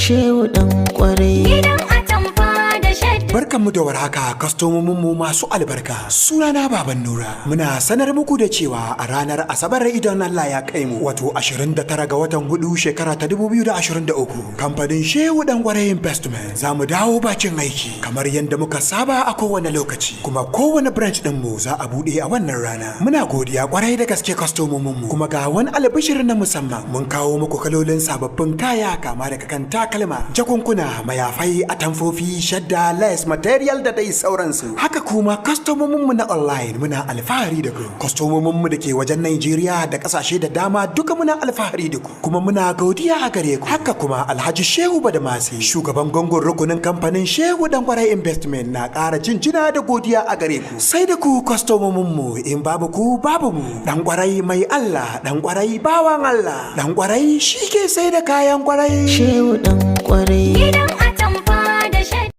Shehu Dan Kwarai. Gidan atamfa da shadda. Barkanmu da warhaka, kastomominmu masu albarka. Sunana Baban Nura. Muna sanar muku da cewa a ranar Asabar idan Allah ya kai mu, wato 29 ga watan 4 shekara ta 2023, kamfanin Shehu Dan Kwarai Investment za mu dawo bakin aiki kamar yadda muka saba a kowane lokaci. Kuma kowane branch din mu za a bude a wannan rana. Muna godiya kwarai da gaske, kastomominmu. Kuma ga wani albishir na musamman, mun kawo muku kalolin sababbin kaya kama daga kan takalma, jakunkuna, mayafai, atamfofi, shadda, lace material da dai sauransu. Haka kuma kastomominmu na online, muna alfahari da ku. Kastomominmu da ke wajen Nigeria da kasashe da dama duka, muna alfahari da ku. Kuma muna godiya a gare ku. Haka kuma Alhaji Shehu Badamasi, shugaban gungun rukunin kamfanin Shehu Dan Kwarai Investment, na ƙara jinjina da godiya a gare ku. Sai da ku kastomominmu, in babu ku babu mu. Dan Kwarai mai Allah, Dan Kwarai bawan Allah, Dan Kwarai shi ke sai da kayan kwarai. Shehu Dan Kwarai.